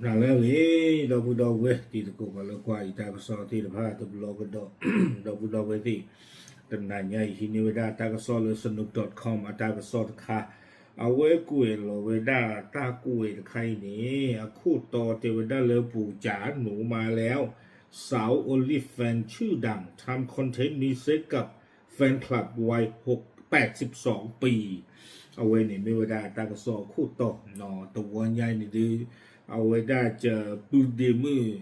နၤလၢအဂ့ၤ ဒီပုၢ်ဒီဝဲၢ်တံၤသကိးပှၤလၢကွၢ်အံၤတၢ်ကစီၣ်သ့ၣ်တဖၣ်တဘျီကဒီး ဒီပုၢ်ဒီဝဲၢ်သ့ၣ် တနၤညါအံၤဟံးန့ၢ်ဝဲဒၣ်တၢ်ကစီၣ်လၢ snoop dot com အတၢ်ကစီၣ်တခါ အဝဲကွဲးလီၤဝဲဒၣ်တၢ်ကွဲးတခါအံၤန့ၣ် အခိၣ်တီတဲဝဲဒၣ်လၢ ပူၤကၠးနူၤမါလဲၣ် สาวOnlyFansชื่อดังทำคอนเทนต์นี้เซ็กกับแฟนคลับวัยแปดสิบสองปี အဝဲန့ၣ်မ့ၢ်ဝဲဒၣ်တၢ်ကစီၣ်အခိၣ်တီ တဝီညါအံၤန့ၣ်ဒုး အဝဲဒၣ်ကပုၢ်ဒ့မုၣ်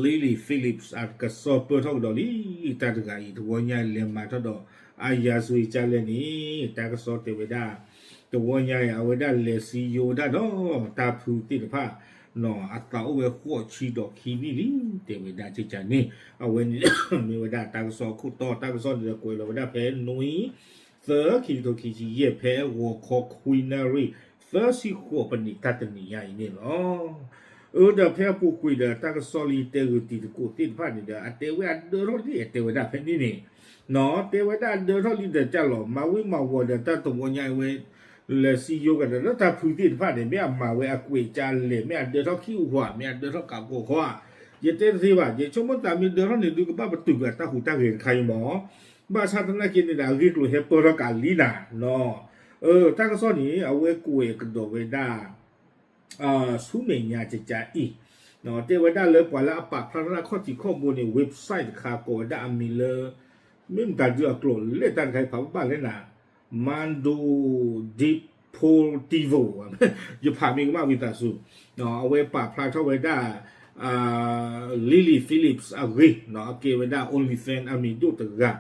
Lily Phillips အကစီၣ်ပၢၢ်ထီၣ်ကဒီးလံ တၢ်တဂၤအံၤ တဝီညါအံၤလဲၤမၤထီၣ်ဒီး အယၤစွ့ကၠါလဲၣ်န့ၣ် တၢ်ကစီၣ်တဲဝဲဒၣ် တဝီညါအံၤ အဝဲဒၣ်လဲၤစံယိၤဝဲဒၣ်ဒီး တၢ်ဖုသ့ၣ်တဖၣ် အသးအိၣ်ဝဲဃိးဆံဒီးခံနံၣ်လံ တဲဝဲဒၣ်ကကန့ၣ် အဝဲန့ၣ် မ့ၢ်ဝဲဒၣ်တၢ်ကစီၣ်အခိၣ်တီ တၢ်ကစီၣ်န့ၣ်ဒီးကွဲးလီၤဝဲဒၣ်ဖဲ နွံ သၢ ခံကထိခံဆံယဲၢ် ဖဲဂီၤခီခွံနၣ်ရံၣ် သၢဆံဃိးပနံး တၢ်တနံၤညါအံၤန့ၣ်လီၤ. အၢ ဒီးဖဲအပူၤကွံာ်ဒီး တၢ်ကစီၣ်လၢယတဲဂုာ်တံၤသကိးသ့ၣ်တဖၣ်န့ၣ်ဒီး အတဲဝဲအဒၢထီၣ်လံ အတဲဝဲဒၣ်ဖဲန့ၣ်န့ၣ် တဲဝဲဒၣ်အဒၢထီၣ်လံဒီးကၢ်လီၤ မၤဝံၤမၤဝီၤဒီးတၢ်တဝီညါအံၤဝဲ လဲၤစံယိၤကဒီးလၢတၢ်ဖုသ့ၣ်တဖၣ်န့ၣ် မ့ၢ်အမၤဝဲအကွဲးကၠါလဲၣ် မ့ၢ်အဒၢထီၣ်ခံအူဟွါ မ့ၢ်အဒၢထီၣ်ကးကီခီဧါ ယတဲတသ့ဘၣ် ယဆိကမိၣ်သးမ့ၢ်ဒၢထီၣ်န့ၣ်ဒုး ကဘၣ်ပတုာ်ကွံာ်အတၢ်ဟူးတၢ်ဂဲၤတခါအံၤမး ဘၣ်ဆၣ်သနာ်က့န့ၣ်ဒီး အဂ့ၢ်ကျိၤဟဲပၢၢ်ထီၣ်ကးလံနၤ တၢ်ကစီၣ်န့ၣ် အဝဲကွဲးကဒီးဝဲဒၣ် ဆူမဲာ်ညါကကါအံၤ တဲဝဲဒၣ်လၢပှၤလၢအပာ်ဖျါထီၣ်တၢ်ခီၣ်ထံးခီၣ်ဘိန့ၣ် website တခါကိးဝဲဒၣ်အမံၤလၢ မ့ၢ်မတၤဒုးအကျိာ်လဲၣ်တၢ်တခါအံၤဖးဘၣ်လဲၣ်နၤ Mando Deportivo ယဖးမ့ၢ်ကမၣ်ဝံသးစူၤ အဝဲပာ်ဖျါထီၣ်ဝဲဒၣ် Lily Phillips အဂ့ၢ် အကဲဝဲဒၣ် OnlyFans အမံၤဒိၣ်တဂၤ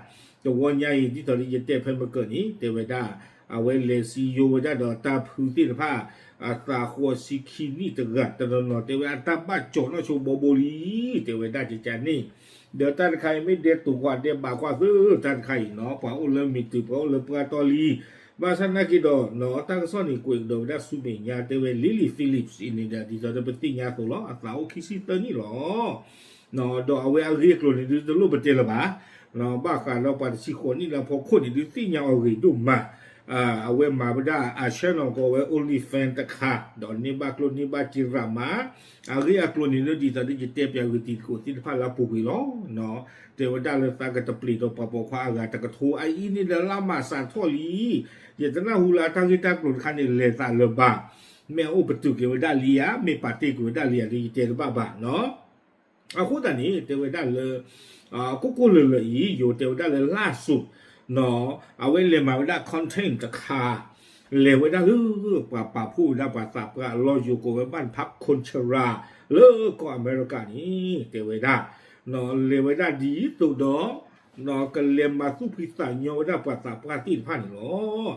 တဝီညါအံၤ ဒ်သိးလၢယတဲဖဲမကၢၢ်န့ၣ် တဲဝဲဒၣ် အဝဲလဲၤစံယိၤဝဲဒၣ်ဒီးတၢ်ဖုသ့ၣ်တဖၣ် အသးဃိးဆံခံနံၣ်တဂၤ တနီၤနီၤ တဲဝဲအတၢ်ဘၣ်ကၠီၤနီၢ်ဆိဘီဘိလံ တဲဝဲဒၣ်ကကါန့ၣ် ဒီးတၢ်တခါအံၤမ့ၢ်ဒဲးတိၤကွၢ်ဒဲးဘးကွၢ်သၢ တၢ်တခါအံၤနီၤ ပှၤအိၣ်လၢမံၤတုၤ ပှၤအိၣ်လၢပှၢ်တီလံ ဘၣ်ဆၣ်သနာ်က့ဒီး တၢ်ကစီၣ်န့ၣ်ကွဲးကဒီးဝဲဒၣ်ဆူမဲာ်ညါ တဲဝဲ Lily Phillips အံၤန့ၣ်ဒီး ဒ်သိးဒီးပသ့ၣ်ညါအသိးလီၤ အသးအိၣ်ခံဆံသၢနံၣ်လီၤ ဒီးအဝဲအဂ့ၢ်အကျိၤန့ၣ်ဒုး တလိၣ်ပတဲလၢၤဘၣ် ဘၣ်ဃးဒီးပှၤတဆံဃိးနံၣ်လၢအဖီခိၣ်န့ၣ်ဒုး သ့ၣ်ညါအီၤဂ့ၤဒိၣ်မး အဝဲမၤဝဲဒၣ်အ channel ကိးဝဲ OnlyFans တခါ ဒီးန့ၢ်ဘၣ်ကျိၣ်န့ၢ်ဘၣ်စ့ရးမး အဂ့ၢ်အကျိၤန့ၣ်လၢဒ်သိးဒီးယတဲပၠးဂုာ်တံၤသကိးသ့ၣ်တဖၣ်လၢအပူၤကွံာ်လီၤ တဲဝဲဒၣ်လၢသးကတပျံၤဒီးပှၤပိာ်ခွါအဂၤတကထိ အအံၤန့ၣ်ဒီးလါမးစးထီၣ်လံ ယတနၢ်ဟူလၢအတၢ်ဂ့ၢ်တၢ်ကျိၤတခါန့ၣ် လဲၤသးလၢၤဘၣ် မ့ၢ်အအိၣ်ပတုာ်က့ၤဝဲဒၣ်လံဧါ မ့ၢ်ပာ်တ့ၢ်ကွံာ်ဝဲဒၣ်လံဧါ ဒ်ယတဲတဘၣ်ဘၣ်နီၤ အဃိသတးန့ၣ် တဲဝဲဒၣ်လၢ ကိၣ်ကိၣ်လၢၤလၢၤအံၤ ယိၤတဲဝဲဒၣ်လၢလၢ်စိၤ အဝဲလဲၤမၤဝဲဒၣ် content တခါ လဲၤဝဲဒၣ်လၢ ပှၤပာ်ဖှိၣ်ဝဲဒၣ်ပှၤသးပှၢ်အလီၢ် ယိၤကိးဝဲ ဘၣ်ဖးခိၣ်ဆရၤ လၢကီၢ်အမဲရကၤန့ၣ် တဲဝဲဒၣ် လဲၤဝဲဒၣ်ဒ်သိးဒီး ကလဲၤမၤသူၣ်ဖှံသးညီဝဲဒၣ်ပှၤသးပှၢ်သ့ၣ်တဖၣ်န့ၣ်လီၤ.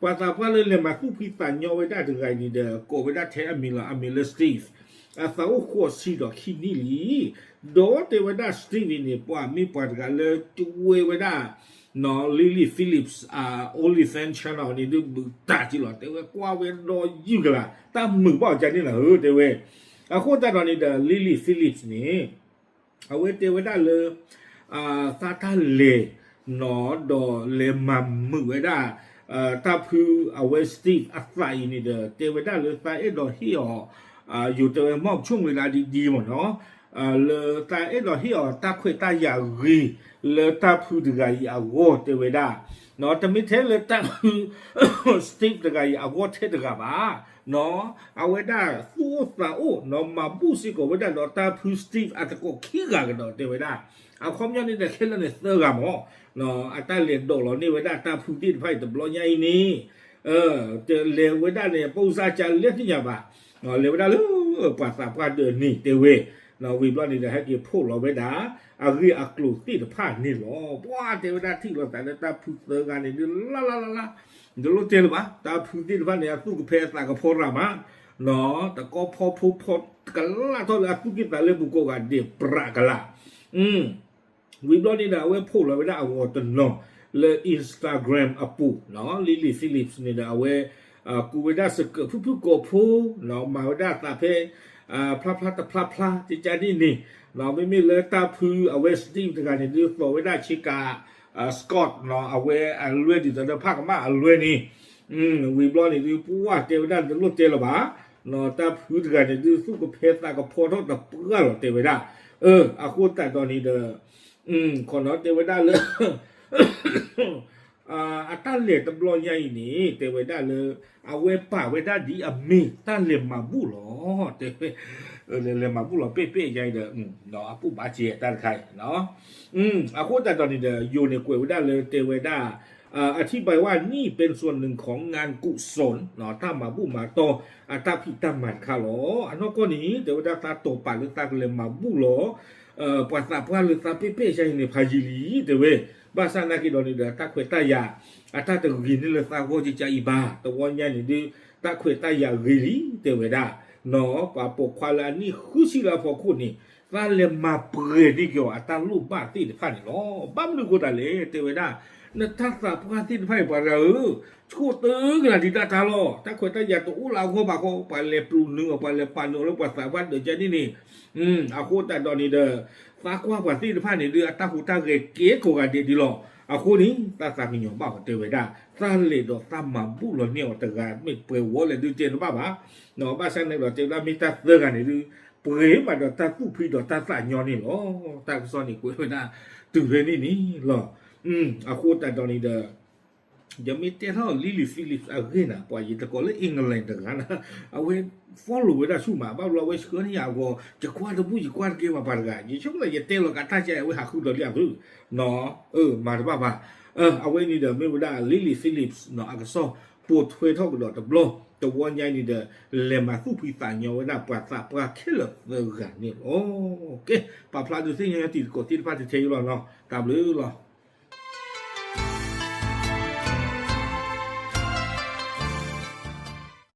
ပှၤသးပှၢ်လၢလဲၤမၤသူၣ်ဖှံသးညီဝဲဒၣ်တဂၤအံၤန့ၣ်ဒီး ကိးဝဲဒၣ်ထဲအမံၤလီၤ အမံၤလၢ Steve အသးအိၣ်ဃိးဆံဒီးခံနံၣ်လံ. ဒီးတဲဝဲဒၣ် Steve အံၤန့ၣ် ပှၤမ့ၢ်ပှၤတဂၤလၢတဝဲဝဲဒၣ် Lily Phillips အ OnlyFans channel န့ၣ်ဒုး မုာ်တၢ်က့လီၤ တဲဝဲကွၢ်ဝဲဒီးယုၢ်ကလာ် တၢ်မုာ်ဘၣ်အီၤကန့ၣ်လီၤဧၢ တဲဝဲ အဃိသတးဒီးန့ၣ်ဒီး Lily Phillips န့ၣ် အဝဲတဲဝဲဒၣ်လၢ သးတၢ်လဲၤ ဒီးလဲၤမၤမုာ်ဝဲဒၣ် တၢ်ဖုအဝဲ Steve အသးအံၤန့ၣ်ဒီး တဲဝဲဒၣ်လၢသးအဲၣ်ဒိးဟ့ၣ်အီၤ ယိၤတဲဝဲ မီၣ်ဆိၣ်မွေလးဒ်ဒ်မ့ၢ်နီၤ လၢသးအဲၣ်ဒိးဟ့ၣ်အီၤတၢ်ခွဲးတၢ်ယာ်ဂ့ၤ လၢတၢ်ဖုတဂၤအံၤအဂီၢ်တဲဝဲဒၣ် တမ့ၢ်ထဲလၢတၢ်ဖု Steve တဂၤအံၤအဂီၢ်ထဲတဂၤဘၣ် အဝဲဒၣ်သူၣ်အိၣ်သးအိၣ် မၤဘူၣ်စ့ၢ်ကီးဝဲဒၣ်ဒီးတၢ်ဖု Steve အသကိးခံဂၤကဒီးတဲဝဲဒၣ် အခီပညီန့ၣ်ဒီးခဲလၢာ်န့ၣ်သၢဂၤမ့ၢ် အတၢ်လဲၤဒိးလီၤန့ၢ်ဝဲဒၣ်တၢ်ဖုသ့ၣ်တဖၣ်အံၤတဘျီညါအံၤန့ၣ် လဲၤဝဲဒၣ်န့ၣ် ပအိၣ်စၢ်ကလဲၣ်သ့ၣ်ညါဘၣ် လဲၤဝဲဒၣ်လၢ ပှၤသးပှၢ်ဒၢးန့ၣ်တဲဝဲ ဝံၤဘျီန့ၣ်ဒီးဟဲက့ၤဖီၣ်လီၤဝဲဒၣ် အဂ့ၢ်အကျိၤသ့ၣ်တဖၣ်န့ၣ်လီၤ. ပှၤတဲဝဲဒၣ်ထံၣ်လိာ်သးလၢတၢ်ဖုသၢဂၤန့ၣ်ဒုးလါလါလါလါ တလိၣ်တဲလၢၤဘၣ် တၢ်ဖုသ့ၣ်တဖၣ်န့ၣ် အသူၣ်ကဖဲအသးကဖီရၤမး တကီဖီဖိဖီတကလၢ်ထီၣ်လၢအသူၣ်က့ၣ်သးလၢပူၤကိးဂၤဒဲးပြးကလာ် ဝံၤဘျီန့ၣ်ဒီး အဝဲဖီၣ်လီၤဝဲဒၣ်အဂီၤတနီၤ လၢ Instagram အပူၤ Lily Phillips န့ၣ်ဒီး အဝဲ ကူးဝဲဒၣ်စကၢးဖုၣ်ဖုၣ်ကိာ်ဖိ မၤဝဲဒၣ်သးဖဲ ဖျါဖျါတဖျါဖျါ ကကန့ၣ်န့ၣ် မ့မ့ၢ်လၢတၢ်ဖုအဝဲ Steve တဂၤန့ၣ်ဒုး သိးဝဲဒၣ်ဆ့ကၤ Scott အဝဲအလွဲၢ်ဒ်သိးဒီးဖးကမၣ်အလွဲၢ်န့ၣ် ဝံၤဘျီန့ၣ်ဒုး ပှၤတဲဝဲဒၣ်တလိၣ်တဲလၢၤဘၣ် တၢ်ဖုတဂၤန့ၣ်ဒုး သူၣ်ကဖဲသးကဖီထီၣ်တပှၢ်လီၤ တဲဝဲဒၣ်. အဃိသတးဒီးန့ၣ်ဒီး ခီနီၤတဲဝဲဒၣ်လၢ အတၢ်လဲၤတဘျီညါအံၤန့ၣ် တဲဝဲဒၣ်လၢ အဝဲပာ်ဝဲဒၣ်ဒ်အမ့ၢ်တၢ်လဲၤမၤဘူၣ်လီၤ တဲဝဲ လဲၤမၤဘူၣ်လီၤ ပဲ့ပဲ့ညါအံၤဒီး အဘူၣ်ဘါစဲးတၢ်တခါအံၤ အဃိသတးဒီးန့ၣ်ဒီး ယိၤန့ၣ်ကွဲးဝဲဒၣ်လၢတဲဝဲဒၣ် အထံၣ်ဘၣ်ဝဲန့ၣ် ပၢၢ်စၢၣ်နုာ်ခီ ငါကူးစိၣ် တၢ်မၤဘူၣ်မၤတီၢ် အတၢ်ဖံးတၢ်မၤတခါလီၤ. အနီၢ်ကီၢ်န့ၣ် တဲဝဲဒၣ်သးတိာ်ပာ်လၢသးကလဲၤမၤဘူၣ်လီၤ ပှၤသးပှၢ်လၢသးပဲ့ပဲ့ညါအံၤန့ၣ် ဖးယံာ်လံ တဲဝဲ. ဘၣ်ဆၣ်နာ်က့ဒီးန့ၣ်ဒီး တၢ်ခွဲးတၢ်ယာ် အတၢ်တဂ့ၤန့ၢ်လၢသးဂီၢ်ကကါအံၤဘၣ်. တဝီညါန့ၣ်ဒုး တၢ်ခွဲးတၢ်ယာ်ဂ့ၤလံ တဲဝဲဒၣ်. ပှၤပိာ်ခွါလၢအနံၣ်ဃုဆံလၢအဖီခိၣ်န့ၣ် သးလဲၤမၤပှဲၤန့ၢ်က့ၤအီၤအတၢ်လိၣ်ဘၣ်သ့ၣ်တဖၣ်န့ၣ်လီၤ. ဘၣ်မနုၤအဃိသတးလဲၣ် တဲဝဲဒၣ် နတၢ်သးပှၢ်သ့ၣ်တဖၣ်အံၤ ပှၤတဂၤဧၢ, ဆိၣ်တၢ်ကလၤဒံးတၢ်တၢ်လီၤ. တၢ်ခွဲးတၢ်ယာ်တအိၣ်လၢအဂီၢ်ဘၣ်ဃီ ပှၤလဲၤပျိးနုာ်အီၤ ပှၤလဲၤပာ်နုာ်အီၤလၢပှၤသးပှၢ်ဒၢးကါန့ၣ်န့ၣ် အဃိသတးဒီးန့ၣ်ဒီး သးကွၢ်ပှၤသ့ၣ်တဖၣ်န့ၣ်ဒုး အတၢ်ဟူးတၢ်ဂဲၤကဲကိးဂၤဒဲးဒ်လီၤ. အဃိန့ၣ် တၢ်သးကညီၤဘၣ်အီၤ တဲဝဲဒၣ် သးလဲၤဒီးသးမၤဘူၣ်လီၤန့ၢ်အီၤတဂၤ မ့ၢ်ပှဲၤဝီလဲၣ်ဒုးတဲတဘၣ်ဘၣ်. ဘၣ်ဆၣ်န့ၣ်ဒီး တဲဝဲဒၣ်မ့ၢ်တၢ်သၢဂၤန့ၣ်ဒုး ပှဲၤမးဒီးတၢ်သူၣ်ဖှံဒီးတၢ်သးညီန့ၣ်လီၤ. တၢ်ကစီၣ်န့ၣ်ကွဲးဝဲဒၣ် တုၤဖဲန့ၣ်န့ၣ်လီၤ. အဃိသတးဒီးန့ၣ်ဒီး ယမ့ၢ်တဲထီၣ် Lily Phillips အဂ့ၢ်န့ၣ် ပှၤယတကိးလၢ England တဂၤန့ၣ် အဝဲ follow ဝဲဒၣ်ဆူၣ်မး ဘၣ်ဘျီအဝဲဆှၢန့ၢ်ယၤအဂီၢ် ယကွၢ်တဘူၣ်ယကွၢ်တကဲဘၣ်ပှၤတဂၤ ယဆိကမိၣ်လၢယတဲလီၤကးတၢ်ကဲအဝဲဟးဃုဒီးလံအသု မၤတဘၣ်ဘၣ်. အဝဲန့ၣ်ဒီးမ့ၢ်ဝဲဒၣ် Lily Phillips အကစီၣ်ပိာ်ထွဲထီၣ်ကဒီးတဘျီ တဝီညါအံၤန့ၣ်ဒီး လဲၤမၤသူၣ်ဖှံသးညီဝဲဒၣ်ပှၤသးပှၢ်ခဲလၢာ်သၢဂၤန့ၣ်လီၤ. ကဲ ပာ်ဖျါဒုးသ့ၣ်ညါတံၤသကိးသ့ၣ်တဖၣ်တထဲအံၤလီၤနီၤ တၢ်ဘျုးလီၤ.